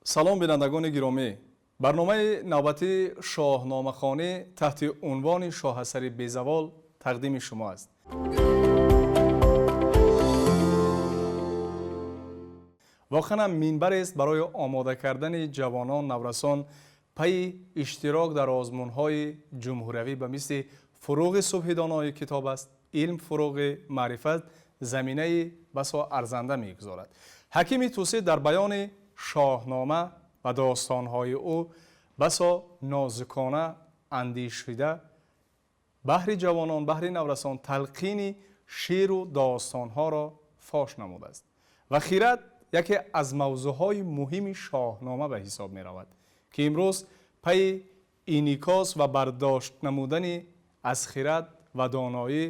Салом, бинандагони гиромӣ. Барномаи навбатии Шоҳномахонӣ таҳти унвони Шоҳасари безавол тақдими шумо аст. Воқеан ҳам минбарест барои омода кардани ҷавонон, наврасон пайи иштирок дар озмунҳои ҷумҳуриявӣ ба мисли Фуруғи субҳи донои китоб аст, илм фуруғи маърифат заминаи басо арзанда мегузорад. Ҳакими Тӯсӣ дар баёни Шоҳнома ва достонҳои ӯ басо нозукона андешида баҳри ҷавонон, баҳри наврасон талқини шеъру достонҳоро фош намудааст ва хирад яке аз мавзӯъҳои муҳими Шоҳнома ба ҳисоб меравад, ки имрӯз пайи инъикос ва бардошт намудани аз хирад ва доноӣ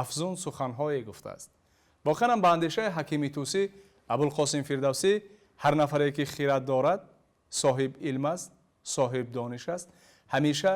афзун суханҳое гуфтааст. Воқеан ба андешаи Ҳакими Тӯсӣ, Абулқосим Фирдавсӣ, ҳар нафаре ки хирад дорад, соҳиб илм аст, соҳиб дониш аст, ҳамеша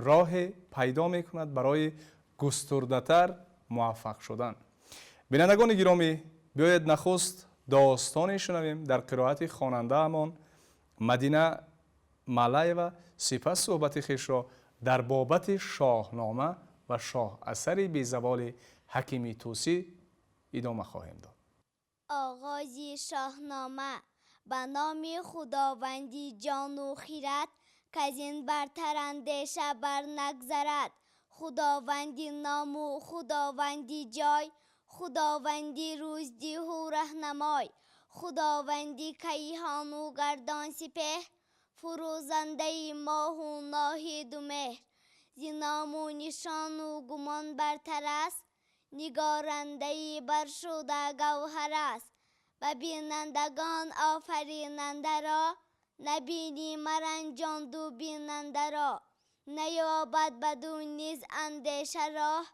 роҳе пайдо мекунад барои густурдатар муваффақ шудан. Бинандагони гиромӣ, биёед нахуст достоне шунавем дар қироати хонандаамон Мадина Малаева, сипас суҳбати хешро дар бобати Шоҳнома ва шоҳасари безаволи Ҳакими Тӯсӣ идома хоҳем дод. Оғози Шоҳнома. Ба номи Худованди ҷону хирад, к аз ин бартар андеша бар нагзарад. Худованди ному Худованди ҷой, Худованди рӯздиҳу раҳнамой, Худованди кайҳону гардон сипеҳр, фурӯзандаи моҳу ноҳиду меҳр. Зи ному нишону гумон бартар аст, нигорандаи баршуда гавҳар аст. Ба бинандагон офаринандаро, набинӣ маранҷонду бинандаро. Наёбад баду низ андеша роҳ,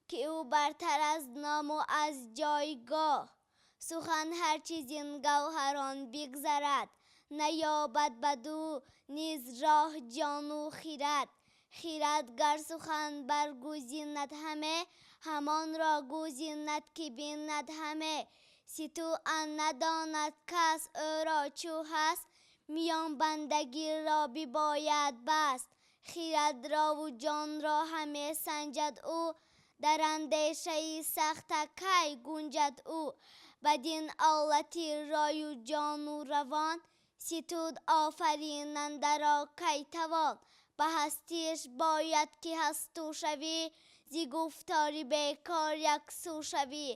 ки ӯ бартар аз ному аз ҷойгоҳ. Сухан ҳарчи зин гавҳарон бигзарад, наёбад баду низ роҳ ҷону хирад. Хирад гар сухан баргузинад ҳаме, ҳамонро гузинад ки бинад ҳаме. Ситуан надонад кас ӯро чу ҳаст, миён бандагиро бибояд баст. Хирадрову ҷонро ҳаме санҷад ӯ, дар андешаи сахта кай гунҷад ӯ. Бадин олати рою ҷону равон, ситуд офаринандаро кай тавон. Ба ҳастиш бояд ки ҳасту шавӣ, зи гуфтори бекор яксу шавӣ.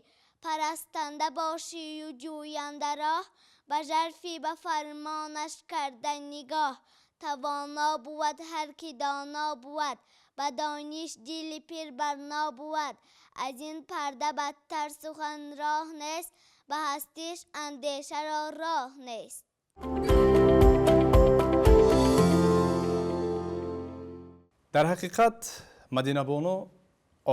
Парастанда бошию ҷӯянда роҳ, ба жарфи ба фармонаш карда нигоҳ. Тавоно бувад ҳар ки доно бувад, ба дониш дили пир барно бувад. Аз ин парда бадтар сухан роҳ нест, ба ҳастиш андешаро роҳ нест. Дар ҳақиқат Мадинабону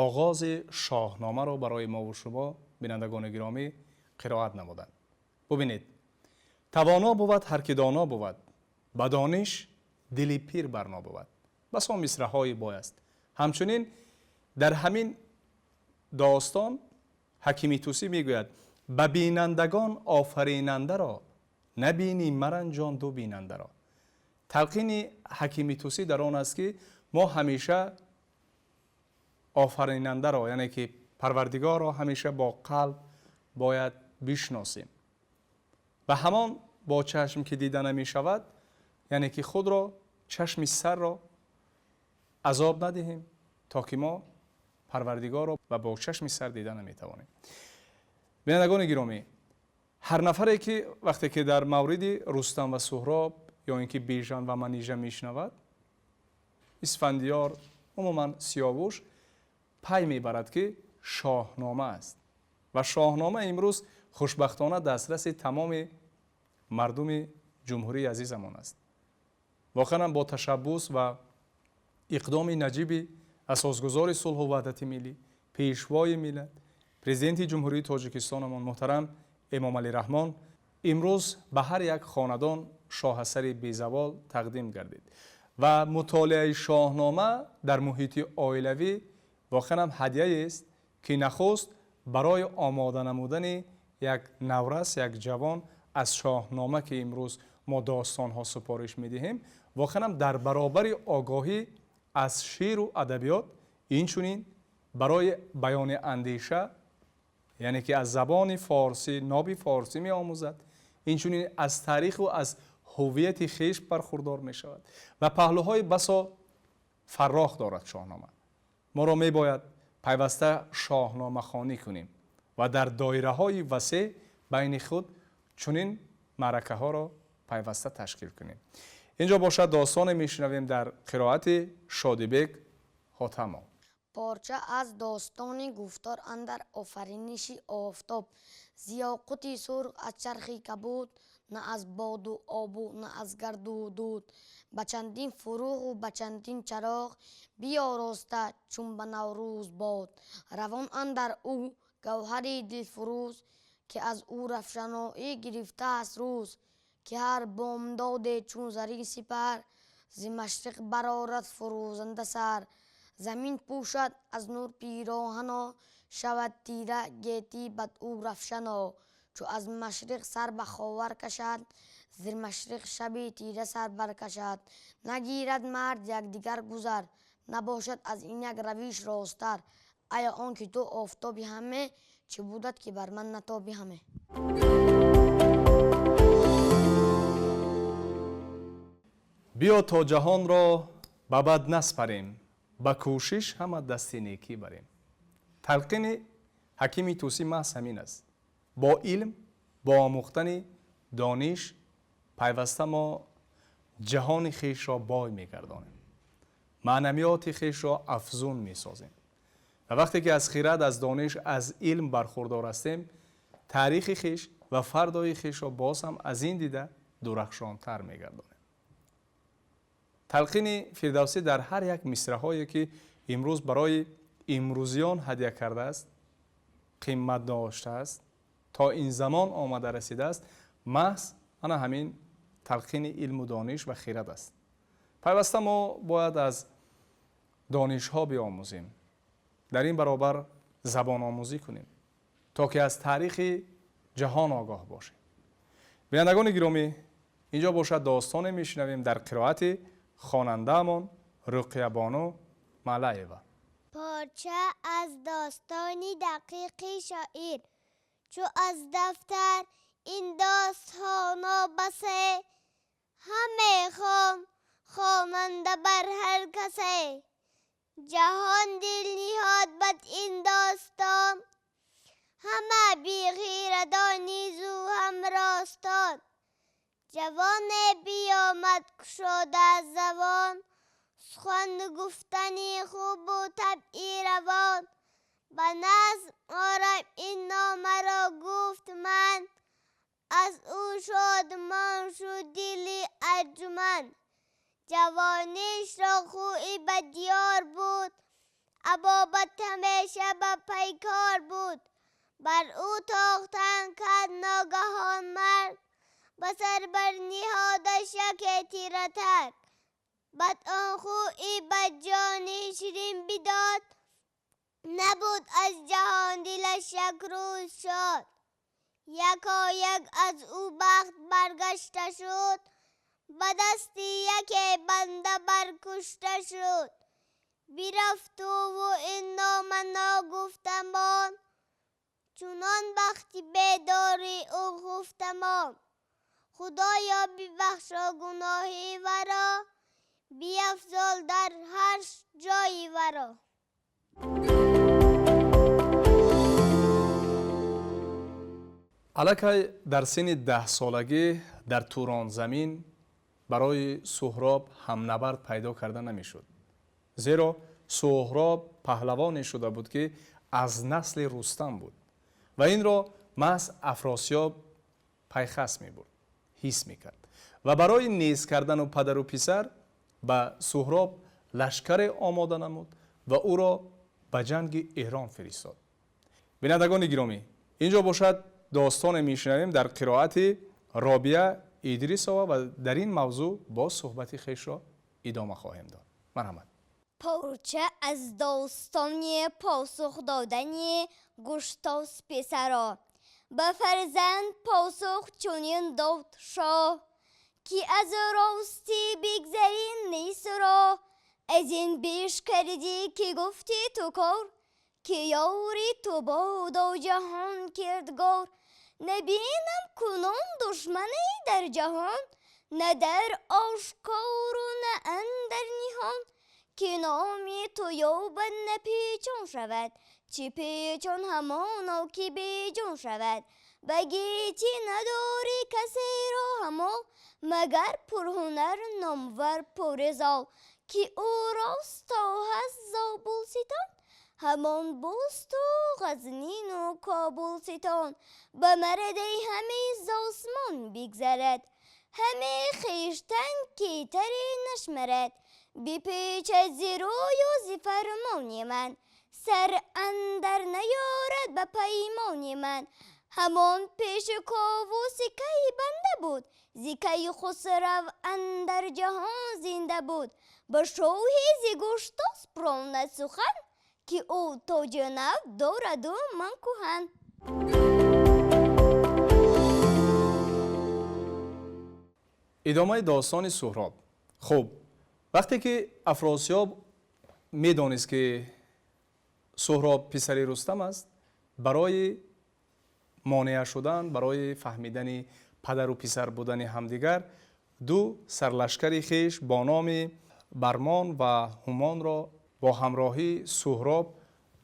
оғози Шоҳномаро барои мову шумо, бинандагони гиромӣ, қироат намуданд. Бубинед, тавоно бувад ҳар ки доно бувад, ба дониш дили пир барно бувад. Басо мисраҳои бой аст. Ҳамчунин дар ҳамин достон Ҳакими Тӯсӣ мегӯяд: ба бинандагон офаринандаро, набинӣ маранҷонду бинандаро. Талқини Ҳакими Тӯсӣ дар он аст, ки мо ҳамеша офаринандаро, яъне ки Парвардигорро ҳамеша бо қалб бояд бишносем ва ҳамон бо чашм ки дида намешавад, яъне ки худро чашми сарро азоб надиҳем, то ки мо Парвардигорро ва бо чашми сар дида наметавонем. Бинандагони гиромӣ, ҳар нафаре ки вақте ки дар мавриди Рустам ва Суҳроб ё ин ки Бежан ва Манижа мешунавад, Исфандиёр, умуман Сиёвуш, пай мебарад, ки Шоҳнома аст ва Шоҳнома имрӯз хушбахтона дастраси тамоми мардуми ҷумҳурии азизамон аст. Воқеан бо ташаббус ва иқдоми наҷиби асосгузори сулҳу ваҳдати миллӣ, пешвои миллат, президенти Ҷумҳурии Тоҷикистонамон муҳтарам Эмомалӣ Раҳмон, имрӯз ба ҳар як хонадон шоҳасари безавол тақдим гардид ва мутолиаи Шоҳнома дар муҳити оилавӣ воқеан ҳам ҳадияест, ки нахуст барои омода намудани як наврас, як ҷавон аз Шоҳнома, ки имрӯз мо достонҳо супориш медиҳем, воқеан ҳам дар баробари огоҳӣ аз шеъру адабиёт, инчунин барои баёни андеша, яъне ки аз забони форсӣ, ноби форсӣ меомӯзад, инчунин аз таъриху аз ҳуввияти хеш бархурдор мешавад ва паҳлӯҳои басо фаррох дорад Шоҳнома. Моро мебояд пайваста шоҳномахонӣ кунем ва дар доираҳои васеъ байни худ чунин маъракаҳоро пайваста ташкил кунем. Инҷо бошад достоне мешунавем дар қироати Шодибек Хотамов. Порча аз достони гуфтор андар офариниши офтоб. Зиёқути сурх аз чархи кабуд, на аз боду обу на аз гарду дуд. Ба чандин фурӯғу ба чандин чароғ биёроста чун ба Наврӯз бод. Равон андар ӯ гавҳари дилфурӯз, ки аз ӯ равшаноӣ гирифтааст рӯз. Ки ҳар бомдоде чун зарин сипар, зи машриқ барорад фурӯзанда сар. Замин пӯшад аз нур пироҳано, шавад тира гетӣ бад ӯ равшано. Чу аз машриқ сар ба ховар кашад, зир машриқ шаби тира сар баркашад. Нагирад мард якдигар гузар, набошад аз ин як равиш росттар. Ая он ки ту офтоби ҳаме, чӣ будад ки бар ман натоби ҳаме? Биё то ҷаҳонро ба бад наспарем, ба кӯшиш ҳама дасти некӣ барем. Талқини ҳакими Тӯсӣ маҳз ҳамин аст. Бо илм, бо омӯхтани дониш пайваста мо ҷаҳони хешро бой мегардонем, маънавиёти хешро афзун месозем. Ва вақте ки аз хирад, аз дониш, аз илм бархурдор ҳастем, таърихи хеш ва фардои хешро боз ҳам аз ин дида дурахшонтар мегардонем. Талқини Фирдавсӣ дар ҳар як мисраҳое ки имрӯз барои имрӯзиён ҳадя кардааст, қимат доштааст, то ин замон омада расидааст, маҳз ана ҳамин талқини илму дониш ва хирад аст. Пайваста мо бояд аз донишҳо биомӯзем, дар ин баробар забономӯзӣ кунем, то ки аз таърихи ҷаҳон огоҳ бошем. Бинандагони гиромӣ, инҷо бошад достоне мешунавем дар қироати хонандаамон Руқиябону Малаева. Порча аз достони дақиқи шоир. Чу аз дафтар ин достонҳо басе, ҳаме хон хонанда бар ҳар касе. Ҷаҳон дил ниҳод бад ин достон, ҳама беғирадони зу ҳамростон. Ҷавоне биёмад кушода забон, сухан гуфтани хубу табъи равон. Ба назм орам ин номаро гуфт ман, аз ӯ шодмон шуд дили арҷуманд. Ҷавонишро хӯи ба диёр буд, абобат ҳамеша ба пайкор буд. Бар ӯ тохтан кард ногаҳон марг, ба сар бар ниҳодаш яке тиратак. Бад он хӯи ба ҷони ширин бидод, набуд аз ҷаҳон дилаш як рӯз шод. Якояк аз ӯ бахт баргашта шуд, ба дасти яке банда баркушта шуд. Бирафтуву ин нома ногуфтамон, чунон бахти бедори ӯ хуфтамон. Худоё бибахшо гуноҳи варо, биафзол дар ҳар ҷои варо. Аллакай дар синни 10-солагӣ дар Туронзамин барои Суҳроб ҳамнабард пайдо карда намешуд, зеро Суҳроб паҳлавоне шуда буд, ки аз насли Рустам буд ва инро маҳз Афросиёб пайхас мебурд, ҳис мекард ва барои низ кардану падару писар ба Суҳроб лашкаре омода намуд ва ӯро ба ҷанги Эрон фиристод. Бинандагони гиромӣ, инҷо бошад достоне мешунавем дар қироати Робия Идрисова ва дар ин мавзӯъ боз суҳбати хешро идома хоҳем дод. Марҳамат. Порча аз достони посух додани Гуштосп писаро. Ба фарзанд посух чунин дод шоҳ, Ки аз рости бигзари нест ро, аз ин беш кардӣ ки гуфтӣ ту кор, ки ёри ту бодо ҷаҳон кирдгор. Набинам кунун душмане дар ҷаҳон, на дар ошкору на андар ниҳон, ки номи ту ёбад на печон шавад, чи печон ҳамоно ки беҷон шавад. Ба гетӣ надорӣ касеро ҳамо, магар пурҳунар номвар пурризол, ки ӯ рост то ҳаст Зобулситон, ҳамон бӯсту Ғазнину Кобулситон. Ба марде ҳаме зосмон бигзарад, ҳаме хештан ки таре нашмарад. Бипечад зи рӯю зи фармони ман, сар андар наёрад ба паймони ман. Ҳамон пеши ковуси кай банда буд, зи кай хусрав андар ҷаҳон зинда буд. Ба шоҳи зи Гуштосп ронад сухан, ки ӯ тоҷи нав дораду ман куҳан. Идомаи достони Суҳроб. Хуб, вақте ки Афросиёб медонист, ки Суҳроб писари Рустам аст, барои монеа шудан, барои фаҳмидани падару писар будани ҳамдигар, ду сарлашкари хеш бо номи Бармон ва Ҳумонро бо ҳамроҳии Суҳроб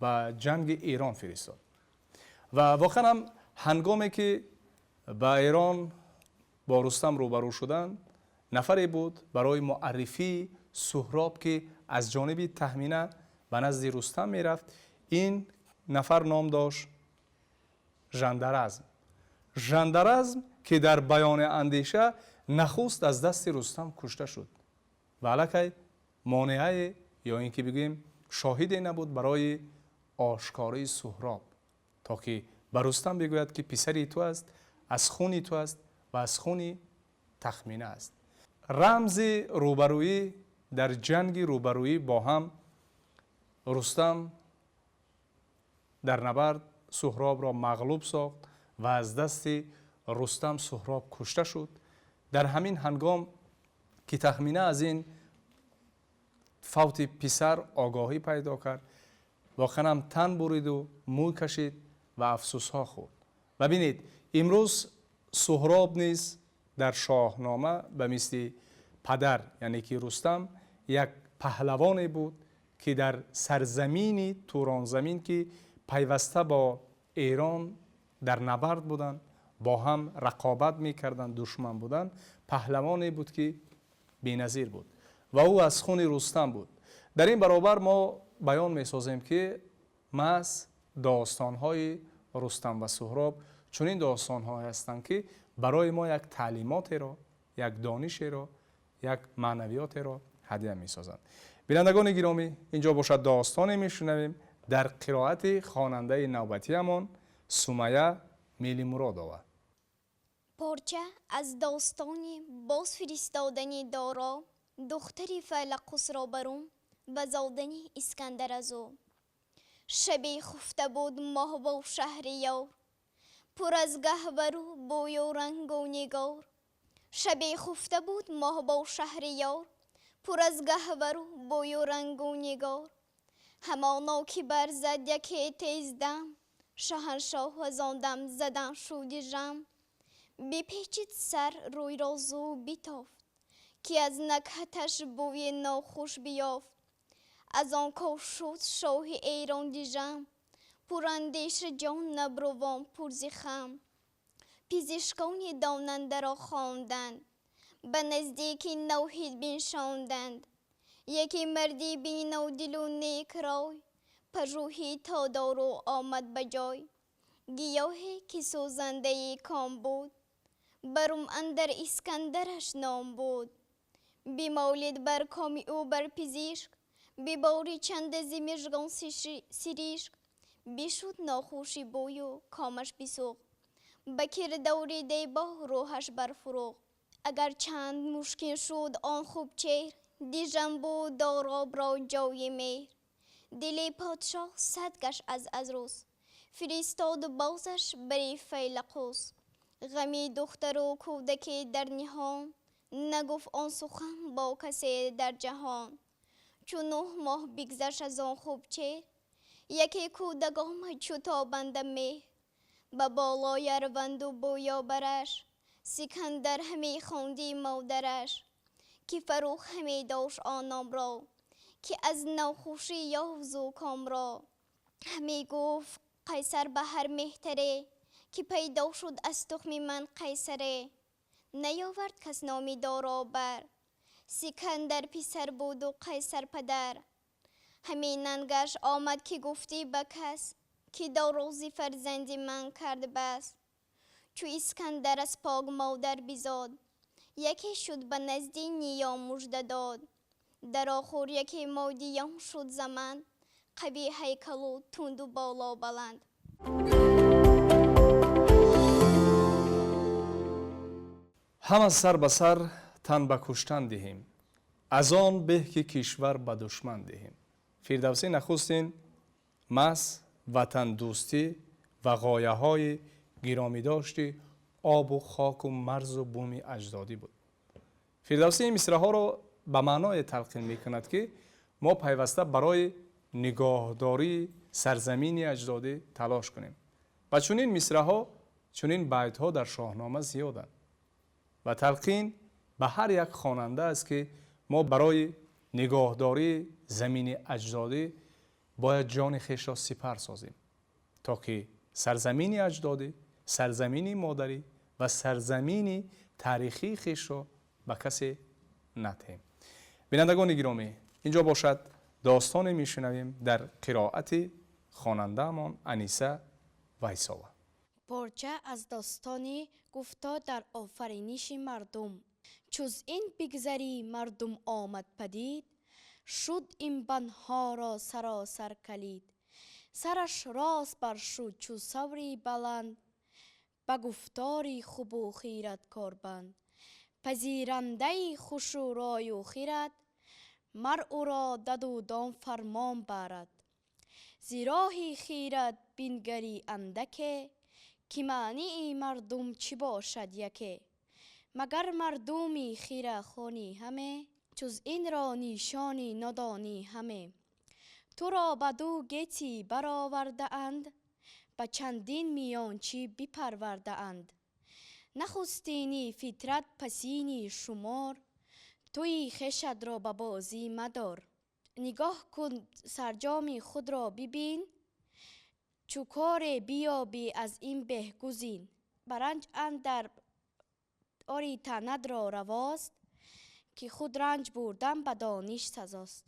ба ҷанги Эрон фиристод. Ва воқеан ҳам ҳангоме ки ба Эрон бо Рустам рӯбарӯ шуданд, нафаре буд барои муаррифии Суҳроб, ки аз ҷониби Таҳмина ба назди Рустам мерафт. Ин нафар ном дошт Жандаразм. Жандаразм ки дар баёни андеша нахуст аз дасти Рустам кушта шуд ва аллакай монеае ё ин ки бигӯем шоҳиде набуд барои ошкории Суҳроб, то ки ба Рустам бигӯяд, ки писари ту аст, аз хуни ту аст ва аз хуни Тахмина аст. Рамзи рӯбарӯӣ дар ҷанги рӯбарӯӣ бо ҳам Рустам дар набард Суҳробро мағлуб сохт ва аз дасти Рустам Суҳроб кушта шуд. Дар ҳамин ҳангом ки Тахмина аз ин фавти писар огоҳӣ пайдо кард, воқеан ҳам тан буриду мӯй кашид ва афсусҳо хӯрд. Ва бинед, имрӯз Суҳроб низ дар Шоҳнома ба мисли падар, яъне ки Рустам, як паҳлавоне буд, ки дар сарзамини Туронзамин, ки пайваста бо Эрон дар набард буданд, бо ҳам рақобат мекарданд, душман буданд, паҳлавоне буд, ки беназир буд ва ӯ аз хуни Рустам буд. Дар ин баробар мо баён месозем, ки маҳз достонҳои Рустам ва Суҳроб чунин достонҳое ҳастанд, ки барои мо як таълимотеро, як донишеро, як маънавиётеро ҳадия месозанд. Бинандагони гиромӣ, инҷо бошад достоне мешунавем дар қироати хонандаи навбатиамон Сумая Мелимуродова. Порча аз достони бозфиристодани Доро, духтари Файлақусро барум ба зодани Искандар аз ӯ. Шабе хуфта буд моҳ бо шаҳриёр, пур аз гаҳвару бӯю рангу нигор. Шабе хуфта буд моҳ бо шаҳриёр, пур аз гаҳвару бӯю рангу нигор. Ҳамоно ки барзад яке тездам, шоҳаншоҳ аз он дам задан шуди жам. Бипечид сар рӯйро зу битофт, ки аз накҳаташ бӯи нохуш биёфт. Аз он ко шуд шоҳи Эрон дижам, пурандеша ҷон набрувон пурзи хам. Пизишкони донандаро хонданд, ба наздики Навҳид биншонданд. Яке марди бинодилу некрай, пажӯҳӣ то дору омад ба ҷой. Гиёҳе ки сӯзандаи ком буд, барум андар Искандараш ном буд. Бимолид бар коми ӯ бар пизишк, бибори чанде зи мижгон сиришк. Бишуд нохуши бӯю комаш бисӯхт, ба кирдори дебоҳ рӯҳаш барфурӯхт. Агар чанд мушкил шуд он хуб чеҳр, дижам буд Доробро ҷои меҳр. Дили подшоҳ сад гашт аз азрӯз, фиристоду бозаш бари Файлақус. Ғами духтару кӯдаке дар ниҳон, Нагуфт он сухан бо касе дар ҷаҳон. Чу 9 моҳ бигзашт аз он хуб чеҳр, яке кӯдак омад чу тобанда меҳр. Ба болои арванду бӯё бараш, Сикандар ҳаме хонди модараш, ки фарух ҳаме дошт он номро, ки аз навхушӣ ёфт зукомро. Ҳаме гуфт Қайсар ба ҳар меҳтаре, ки пайдо шуд аз тухми ман Қайсаре. Наёвард кас номи Доро бар, Сикандар писар буду Қайсар падар. Ҳамин нангаш омад ки гуфтӣ ба кас, ки Дорози фарзанди ман кард бас. Чу Искандар аз пок модар бизод, яке шуд ба назди ниё мужда дод. Дар охур яке модиён шуд заман, қави ҳайкалу тунду боло баланд. Ҳама сар ба сар тан ба куштан диҳем, аз он беҳ ки кишвар ба душман диҳем. Фирдавсӣ нахустин маҳз ватандӯстӣ ва ғояҳои гиромидошти обу хоку марзу буми аҷдодӣ буд. Фирдавсӣ ин мисраҳоро ба маъное талқин мекунад, ки мо пайваста барои нигоҳдории сарзамини аҷдодӣ талош кунем. Ва чунин мисраҳо, чунин байтҳо дар Шоҳнома зиёданд. Ва талқин ба ҳар як хонанда аст, ки мо барои нигоҳдории замини аҷдодӣ бояд ҷони хешро сипар созем, то ки сарзамини аҷдодӣ, сарзамини модарӣ ва сарзамини таърихии хешро ба касе надиҳем. Бинандагони гиромӣ, инҷо бошад достоне мешунавем дар қироати хонандаамон Аниса Вайсова. Порча аз достони гуфтор дар офариниши мардум. Чуз ин бигзарӣ мардум омад падид, шуд ин банҳоро саросар калид. Сараш рост баршуд чу саври баланд, ба гуфтори хубу хират корбанд. Пазирандаи хушу рою хират, мар ӯро даду дом фармон барад. Зироҳи хират бингари андаке, ки маънии мардум чӣ бошад яке. Магар мардуми хира хони ҳаме, чуз инро нишони нодонӣ ҳаме. Туро ба ду гетӣ баровардаанд, ба чандин миёнчӣ бипарвардаанд. Нахустини фитрат пасини шумор, туи хешатро ба бозӣ мадор. Нигоҳ кун сарҷоми худро бибин, чу коре биёбӣ аз ин беҳгузин. Ба ранҷ андар ори танадро равост, ки худ ранҷ бурдан ба дониш сазост.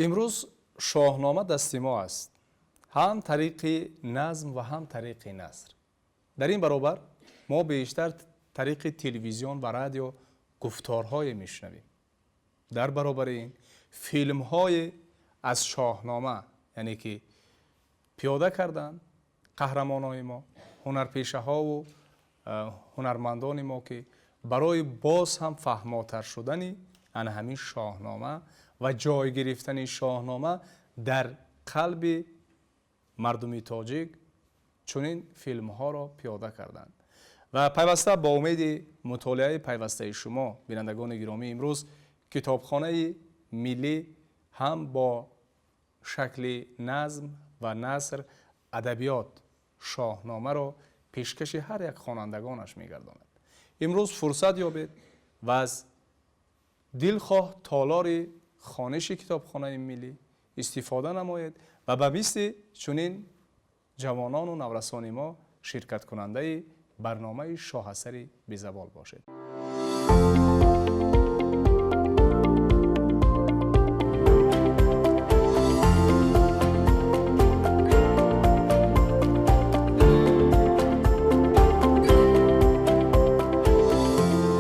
Имрӯз Шоҳнома дасти мо аст, ҳам тариқи назм ва ҳам тариқи наср. Дар ин баробар мо бештар тариқи телевизион ва радио гуфторҳое мешунавем. Дар баробари ин филмҳое аз Шоҳнома, яъне ки пиёда карданд қаҳрамонои мо, ҳунарпешаҳову ҳунармандони мо, ки барои боз ҳам фаҳмотар шудани ана ҳамин Шоҳнома ва ҷой гирифтани Шоҳнома дар қалби мардуми тоҷик чунин филмҳоро пиёда карданд. Ва пайваста бо умеди мутолиаи пайвастаи шумо, бинандагони гиромӣ, имрӯз китобхонаи миллӣ ҳам бо шакли назм ва наср адабиёт Шоҳномаро пешкаши ҳар як хонандагонаш мегардонад. Имрӯз фурсат ёбед ва аз дилхоҳ толори хониши китобхонаи миллӣ истифода намоед ва ба мисли чунин ҷавонону наврасони мо ширкаткунандаи барномаи шоҳасари безавол бошед.